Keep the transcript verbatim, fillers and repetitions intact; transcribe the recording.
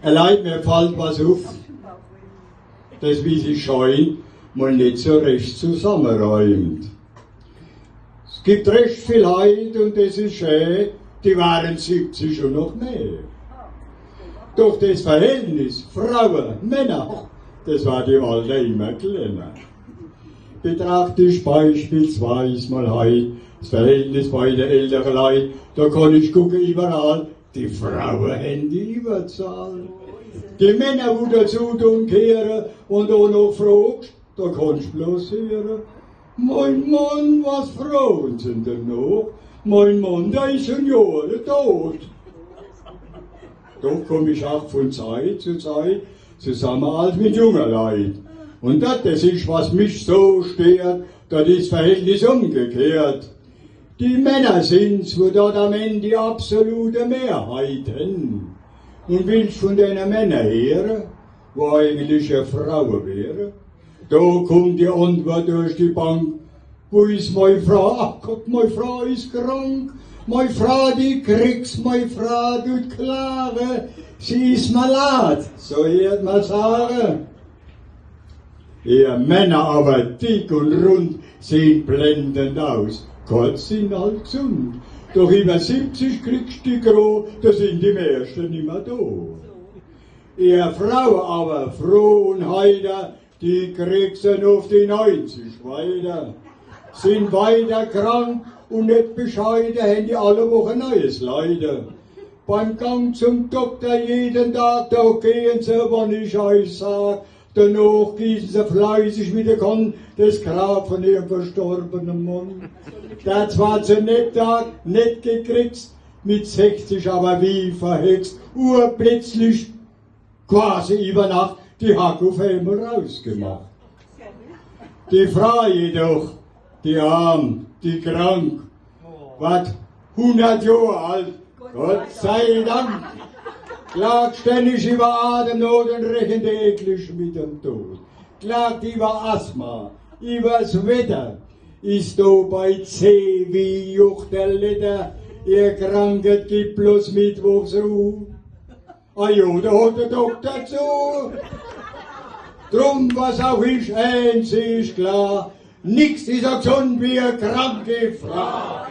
Äh, Leit, mir fallt was uff, des, wie sich scheint, mol net so recht zusammereimt. Es gibt recht viel Leit, un des is schä, die waren siebzig un noch mehr. Doch des Verhältnis Fraue, Männer, des war dem Alter immer klenner. Betracht ich beispielsweis mol heit des Verhältnis bei de ältere Leit, do kann ich gucke iwwerall, die Fraue hän die Iwwerzahl. Die Männer, wo dezu dun kehre un do noch frogsch, do kannsch bloß heere: „Mein Mann, was frogen Se dann noch? Mein Mann, der is schun Johre dot.“ Doch komm ich ach vun Zeit zu Zeit zusamme als mit junge Leit. Un dat, des is, was mich so stört, do is des Verhältnis umgekehrt. Die Männer sin's, wo dort am End die absolute Mehrheit hän. Un willsch vun dene Männer heere, wo eigentlich e Fraue wäre? Do kummt die Antwort durch die Bank: „Wo is mei Fraa? Ach Gott, mei Fraa is krank. Mei Fraa, die kriegt's, mei Fraa dut klage. Sie is malad, so heert mer sage.“ Ihr Männer awwer dick un rund, sehn blendend aus, Gott, sin halt gsund. Doch iwwer siebzig kriegsch die gro, do sin die mehrschde nimmer do. Ihr Fraue awwer froh un heiter, die kriegsch dann uff die neinzig weiter. Sin weiter krank un net bescheide, hän die alle Woche neies Leide. Beim Gang zum Dokter jeden Dag, do gehn se, wann ich eich sag, danoch gieße se fleißig mit de Kann des Grab vun ihrem verstorbene Mann. Der zwar zu Nettag net gekrickst, mit sechzig awwer wie verhext, urplötzlich, quasi iwwer Nacht, die Hack uff emol rausgemacht. Die Fraa jedoch, die arm, die krank, ward hunnert Johr alt, Gott sei Dank. Klagt ständig iwwer Atemnot un rechent täglich mit dem Tod. Klagt iwwer Asthma, iwwers Wetter, is dobei zäh wie Juchterledder, ihr Krankheit gibt bloß mittwochs Ruh. Ah jo, do hot de Dokter zu. Drum, was auch is, eens is klar: Nix is so gsund wie e kranke Fraa.